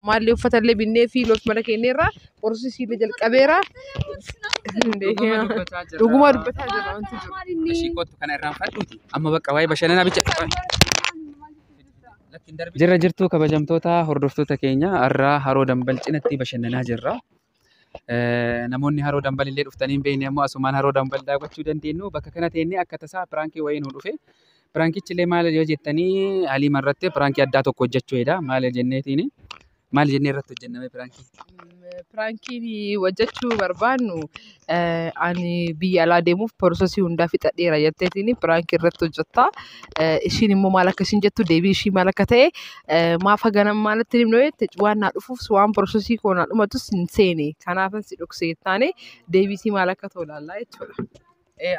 Maallee uffata illee binnee fi loof mana keenyeerra process illee jalqabeera. Dhuguma dubbataa jirra. Dhuguma dubbataa jirra wanti jiru. Ishii kottu kana irraanfadhuuti. Amma bakka waa'ee bashannanaa bicha. Jirra jirtuu, kabajamtoota hordoftoota keenya, har'aa Haroo Dambal cinatti bashannanaa jirra. Namoonni Haroo Dambal illee dhuftanii hin beekne ammoo asumaan Haroo Dambal daawwachuu dandeenyu. Bakka kana teennee akka tasaa prank wayii nu dhufe. Prankichi illee maal yoo jettanii, Haliima irratti prank addaa tokko hojjechuudha. Maal jenneetiini? Maal jennee irratti hojjenname prank? Prankiin hojjechuu barbaannu, ani biyya alaa deemuuf process hundaa fixadheera jetteetiin prank irratti hojjetta. Ishiin immoo maal akka ishiin jettu, deebii ishii maal akka ta'e, maaf haganam maalitti himnu jette, waan naa dhufuuf waan process koo naa dhumatus hin seene, kanaafan si dhokse jettaane, deebii isii maal akka ta'u ilaallaa jechuudha.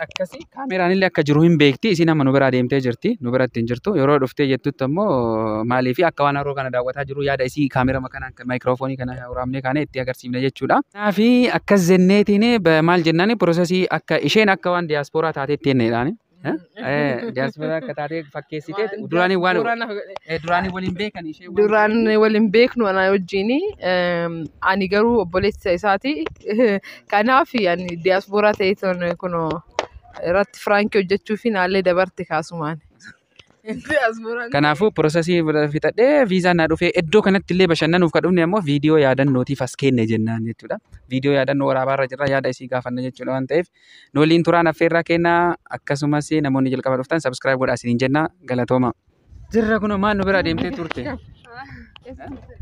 Akkasi kaameraan illee akka jiru hin beekti. Isiin amma nu biraa deemtee jirti. Nu biratti hin jirtu. Yeroo dhuftee jettutti ammoo maaliif akka waan haroo kana daawwataa jiru yaada isii kaamerama kanaan, maayikiroofoonii kana waraabnee kaanee itti agarsiifne jechuudha. Kanaafi akkas jenneetiin maal jennaani, process akka isheen akka waan diyaaspooraa taateetti jenneedhaani. Diyaaspooraa akka taatee fakkeessitee duraanii waan duraanii waliin beekan ishee. Duraan waliin beeknu ana wajjin, ani garuu obboleessa isaati. Kanaaf ani diyaaspooraa ta'ee kunoo irratti prank hojjechuu fi naallee dabarte kaasumaan. Kanaafuu process fixadhee viizaan naa dhufee iddoo kanatti illee bashannanuuf kan dhufne ammoo viidiyoo yaadannootiif as kenne jennaan jechuudha. Viidiyoo yaadannoo waraabaarra jirra, yaada isii gaafanna jechuudha. Waan ta'eef nu waliin turaan affeerraa kennaa, akkasumas namoonni jalqaba dhuftan subscribe godhaa isiniin jenna, galatooma. Jirra kun, maal nu bira deemtee turte?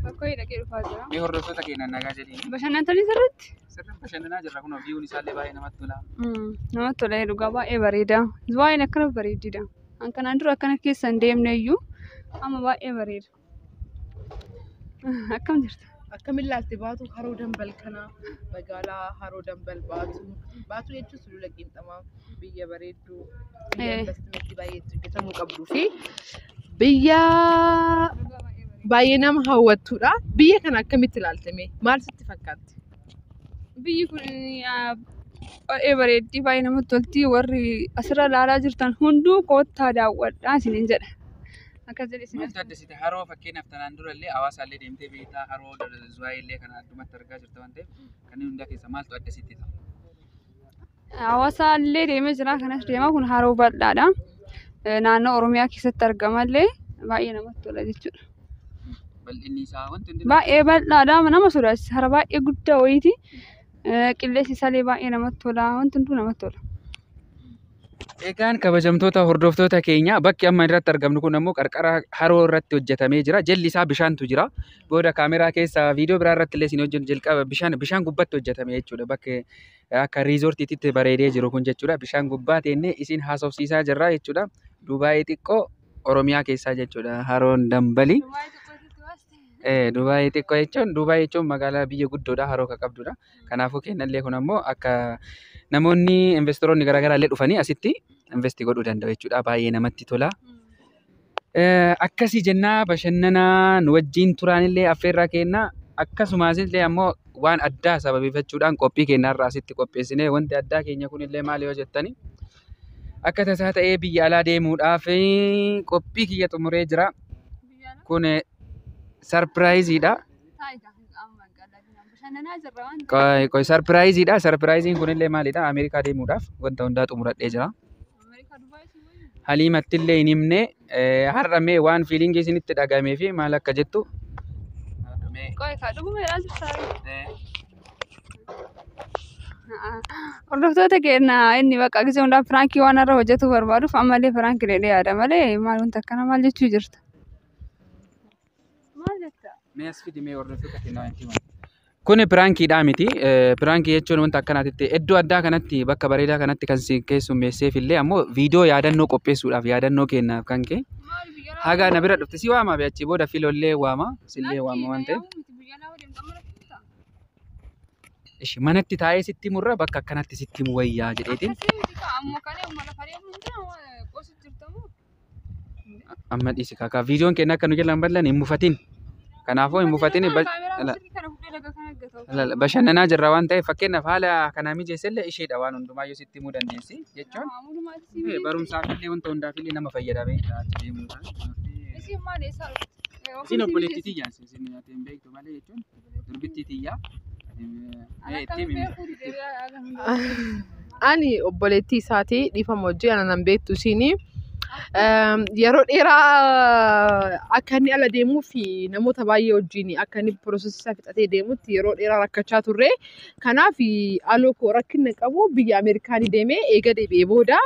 Bakka wayii dhaqee dhufaa jira. Mee hordoftoota keenya nagaa jedhiin. Bashannantanii sirriitti? Sirriitti bashannanaa jirra, kun viiyuun isaallee baay'ee namatti tola. Namatti tola, dhugaa baay'ee bareeda. Baay'een akkana bareedidha. An kanaan dura akkana keessa hin deemne iyyuu, amma baay'ee bareeda. Akkam jirta? Akkamiin ilaalte Baatu Haroo Dambal kana, magaalaa Haroo Dambal Baatu? Baatu jechuun sulula qiinxamaa, biyya bareedduu, biyya investimentii baay'ee itti hojjetamuu qabduu fi biyya baay'ee nama hawwattudha. Biyya kana akkamitti ilaalte mee? Maal sitti fakkaatti? Biyyi kun baay'ee bareeddi, baay'ee namatti tolti. Warri asirra ilaalaa jirtan hunduu koottaa daawwadhaa isiniin jedha. Akkas jedhe isin. Maaltu adda sitti haroo? Fakkeenyaaf tanaan dura illee Hawaasa illee deemtee beektaa, haroo Zuwaayii illee kana addumatti argaa jirta waan ta'eef, kanneen hundaa keessa maaltu adda sitti ta'a? Hawaasa illee deemee jira, kanas deemaa, kun haroo bal'aadha. Naannoo Oromiyaa keessatti argamallee baay'ee namatti tola jechuudha. Bal'inni isaa wanti hundi Baay'ee bal'aadha, nama sodaachisa. Hara baay'ee guddaa wayiiti. Qilleensi isaallee baay'ee namatti tola. Wanti hunduu namatti tola. Egaan kabajamtoota hordoftoota keenya, bakki amma irratti argamnu kun ammoo qarqara haroo irratti hojjetamee jira. Jalli isaa bishaantu jira. Booda kaameraa keessa viidiyoo biraa irratti illee isin hojjennu jalqaba bishaan gubbatti hojjetame jechuudha. Bakki akka riizoortiitti bareedee jiru kun jechuudha. Bishaan gubbaa teennee isin haasofsiisaa jirra jechuudha. Dubaayii xiqqoo Oromiyaa keessaa jechuudha. Haroon Dambalii. Dubaayii xiqqoo jechuun, Dubaayii jechuun magaalaa biyya guddoodha, haroo kan qabdudha. Kanaafuu kennallee kun ammoo akka namoonni investoroonni garaagaraa illee dhufanii asitti invest godhuu danda'u jechuudha. Baay'ee namatti tola. Akkasii jennaa, bashannanaa nu wajjin turaanillee affeerraa kenna. Akkasumas illee ammoo waan addaa sababeeffachuudhaan qophii keenyarraa asitti qopheessinee, wanti addaa keenya kunillee maal yoo jettani, akka tasaa ta'ee biyya alaa deemuudhaaf qophii kiyya xumuree jira. Kun surpriseiidha. Qoy qoy, surpriseiidha. Surpriseiin kunillee maalidha? Ameerikaa deemuudhaaf wanta hundaa xumuradhee jira. Haliimatti illee hin himne. Har'a mee waan feeling isinitti dhagamee fi maal akka jettu. Qoy kaa, dhuguma jedhaa jirtaa? Hordoftoota keenya, inni bakka gisee hundaa prank waan irra hojjetuu barbaaduuf ammallee prank jedhee yaada malee, maal wanta akkana maal jechuu jirta? Maal jetta? Mee as fidi, mee hordoftoota keenya waan itti himan. Kuni prankiidhaa miti. Prank jechuun wanta akkanaatitti iddoo addaa kanatti, bakka bareedaa kanatti kan si keessummeesseef illee ammoo viidiyoo yaadannoo qopheessuudhaaf, yaadannoo kennaaf kan ka'e. Haga na bira dhufte si waama, achi booda filollee waama, sillee waama waan ta'eef. Ishi manatti taa'ee sitti murra, bakka akkanatti sitti himu wayyaa jedheetiin. Ammoo kalee uummata kalee hundaa qosu jirtamoo? Amma dhiisi kaakaa, viidiyoon keenya akka nu jalaan bal'an hin mufatin. Kanaafuu hin mufatin. Bashannanaa jirra waan ta'eef, fakkeenyaaf haala kanaa mijeessellee isheedha, waan hundumaayyuu sitti himuu dandeessi jechuun barumsaaf illee wanta hundaaf illee nama fayyada beektaa achi deemuudhaan. Isiin maal, eessaa dhufte? Isin obboleettii tiyyaa isin ati hin beektu malee jechuun durbittii tiyyaa. Itti himi. Ani obboleettii isaatii dhiifama hojii ana nan beektu isiini. Yeroo dheeraa akka inni ala deemuu fi namoota baay'ee wajjin akka inni processii isaa fixatee deemutti yeroo dheeraa rakkachaa turre. Kanaaf aloo koo rakkina qabu biyya Ameerikaanii deemee eega deebi'ee booda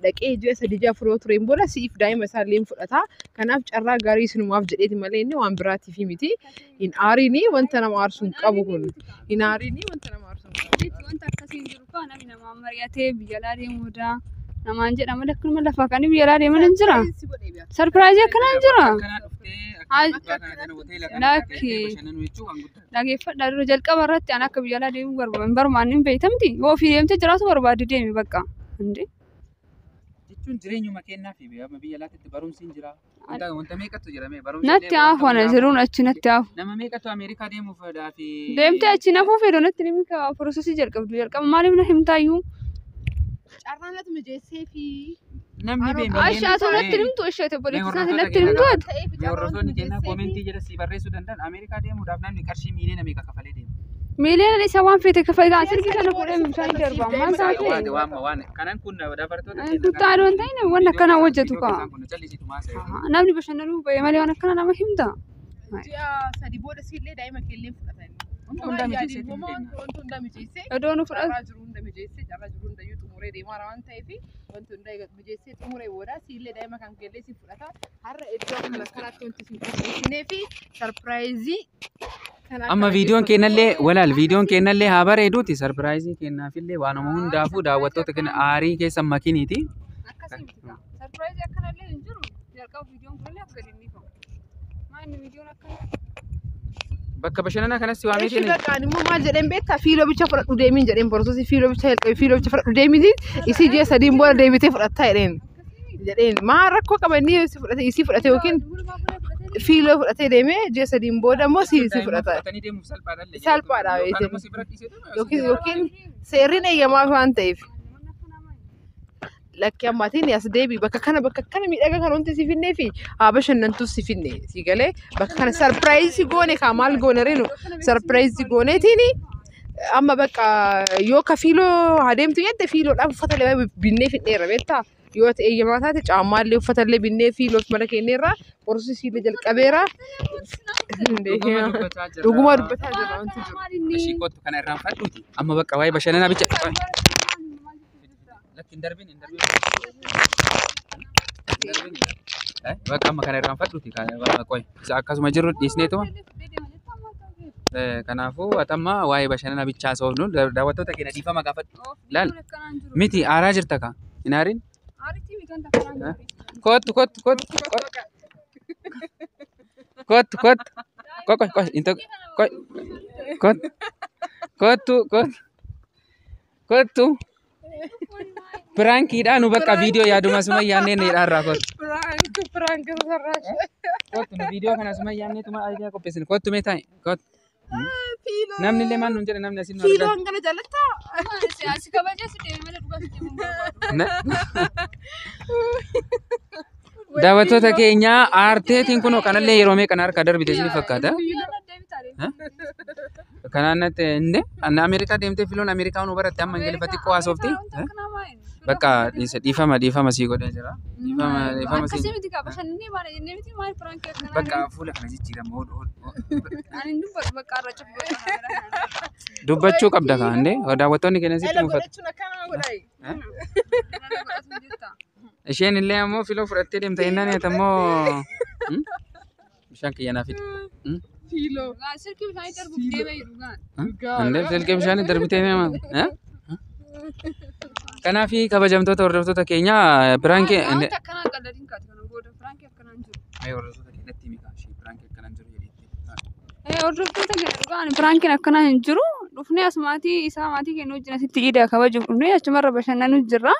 dhaqee ji'a 3 ji'a 4 yoo tureen booda si'iif daa'ima isaa illee fudhata. Kanaaf carraa gaarii isinumaaf jedheeti malee inni waan biraatiif miti. Hin aariini, wanta nama aarsu hin qabu kun. Hin aariini, wanta nama aarsu hin qabu. Wanta akkasii hin jiru kaa, namni namaan mari'atee biyya alaa deemuu daa namaan jedha malee akkanuma lafaa kan biyya alaa deeman hin jira. Surpriseii akkanaa hin jira. Akkanaa dhuftee akka gubbaa kana kana hoteela kana Lakki. dhuftee bashannanuu jechuun waan guddaadha. Dhageeffadhaa, dura jalqaba irratti an akka biyya alaa deemuu hin barbaanne hin beektamti. Yoo ofii deemtee jiraatu barbaadde deemi bakka. Hundee. Jechuun jireenyuma kennaa fi amma biyya alaatti barumsi hin jira. Wanta meeqatu jira mee barumsi Natti hafu, ana jiruun achi natti hafu. Nama meeqatu Ameerikaa deemuuf fi Deemtee achi nafuu fedhu natti nimi processii jalqabdu jalqaba maaliif na himtaayyuu? Carraan natti mijeessee fi Namni bee Ashaatu natti himtu, isheete obboleettii isaati natti himtu ati. Mee hordoftoonni kennaa commentii jala sii barreessuu danda'an, Ameerikaa deemuudhaaf namni qarshii miiliyoona meeqa kafalee deema? Miiliyoona isa waan feete kafalee silkii kana fuudhee bishaan darba. Maal taate? Waan waan waan kanan kun dabartoota Kuttaa adoon ta'in waan akkanaa hojjetu kaa. Kun callisiitu maasa. Namni bashannanuu bahee malee waan akkanaa nama himta. Ji'a 3 booda siillee daa'ima keellee fudhatan. Wanta hundaa mijeessee ittiin deemna. Wanta hundaa mijeessee. Iddoo nu fudhatu. Carraa jiru hunda mijeessee, carraa jiru hundayyuu xumuree deemaa waan ta'eef, wanta hunda mijeessee xumuree booda siillee daa'ima kan keellee si fudhata. Har'a iddoo akkana akkanaatti wanti isin qopheessinee fi surpriseii kana Amma akka viidiyoon dhaggeeffattu. kennallee walaal viidiyoon kennallee haa bareeduuti, surpriseii kennaafillee waanuma hundaafuu daawwattoota kenna aarii keessa makiniiti. Akkasii miti kaa. Surpriseii akkanallee hin jiru. Jalqaba viidiyoon kunillee akka gadi hin dhiifamu. Maal viidiyoon akkana? Bakka bashannanaa kanas si waamee Eshi kenna. bakka ani immoo maal jedheen beektaa, fiiloo bicha fudhadhu deemiin jedheen, processii fiiloo bicha jalqabe, fiiloo bicha fudhadhu deemiin, isii ji'a 3n booda deebitee fudhattaa jedheen. Maal rakkoo qaba inni si fudhate isii fudhate yookiin fiiloo fudhatee deemee ji'a 3n booda immoo si fudhata. Fudhatanii deemuuf salphaadha illee. Salphaadha Yookaan beekte. immoo si bira dhiisee deema. Yookiin seerriin eeyyamaa waan ta'eef. Lakki ammaatiin as deebi, bakka kana miidhagaa kan wanti si finnee fi haa bashannantus si finne si galee bakka kana surpriseii goone kaa, maal goone reenu, surpriseii gooneetiin amma bakka yoo ka fiiloo adeemtu jette fiiloodhaaf uffata illee binnee finneerra beektaa, yoo ta'e eeyyamaa taate caammaallee uffatallee binnee fiiloof mana keenyeerra processii illee jalqabeera. Dhuguma dubbataa jirra. Dhuguma dubbataa jirra wanti jiru. Ishii kottu kana irraanfadhuuti. Amma bakka waa'ee bashannanaa bicha. Lakki, hin darbin, hin darbin. Hin darbin. Bakka amma kana irraanfadhuuti. Qoy isa akkasuma jirru dhiisneetuma. Kanaafuu ati amma waa'ee bashannanaa bichaa soofnu, daawwattoota keenya dhiifama gaafadhu. Laal miti, aaraa jirta kaa, hin aarin. Kottu, kottu, kottu, kottu, kottu, qoy, qoy, qoy, hin ta'u, qoy, kottu, kottu, kottu, kottu. Prankiidhaa nu bakka viidiyoo yaaduma suma yaannee needhaarraa kottu. Prank, prank sarraash. Kottu, nu viidiyoo kana suma yaannee tuma idea qopheessine, kottu mee taa'e, kottu. Namni illee maal nuun jedhe, namni asin nu Fiiloo argaa. hangana jaallattaa? Asi kabajee si deeme malee dhugaa si deemuu barbaadu. Daawwattoota keenya, aarteetiin kunoo kanallee yeroo meeqa harka darbite isin fakkaata. Kanaan natti inde anna Ameerikaa deemtee filoon Ameerikaa nu baratte, amma Ingiliffa xiqqoo haasofti. Bakka dhiifama, dhiifama sii godhee jira. Dhiifama, dhiifama Akkasii sii. miti kaa, bashannanee baana jennee miti, maal prankii akkanaa? Bakka fuula kana jijjiirama hodhu hodhu. Ani hin dubbadhu, bakka irra cufu bakka. Dubbachuu qabda kaa inde daawwattoonni keenya sitti Ela mufatu. godhachuun akkana godhaayi. Isheen illee ammoo filoo fudhattee deemta jennaan ati ammoo bishaan kiyya naa fidi. Fiiloo. Silkii bishaanii darbuuf deemee jiru gaan. Indee silkii bishaanii darbitee deema. Kanaaf kabajamtoota hordoftoota keenya, prankii. Wanta akkanaa qaladiin kaati kana booda prankii akkanaa hin jiru. Ay, hordoftoota keenyatti himi kaa, ishee prankii akkanaa hin jiru jedheetti. Hordoftoota keenya, dhugaa ani prankiin akkanaa hin jiru. Dhufnee as maatii isaa maatii keenya wajjin asitti iidaa kabajuuf dhufnee achumarra bashannanuu jirra.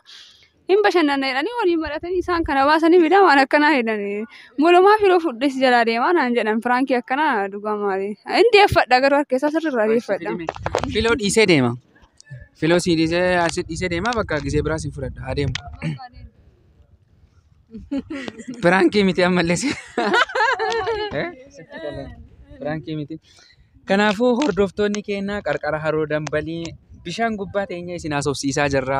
Hin bashannanna jedhanii waliin mari'atanii isaan kana baasanii fidaa waan akkanaa jedhanii. Mulumaa filoo fudhee si jalaa deemaa naan jedhan, prankii akkanaa dhugaa maali. Hin deeffadha garuu harka isaa sirriirraa deeffadha. Filoo dhiisee deema. Filoo si dhiisee asi dhiisee deema, bakka gisee biraa si fudhadha haa deemu. Prankii miti ammallee si. Sitti qallan. Piraankii miti. Kanaafuu hordoftoonni keenya qarqara haroo dambalii bishaan gubbaa teenyee isin haasofsiisaa jirra.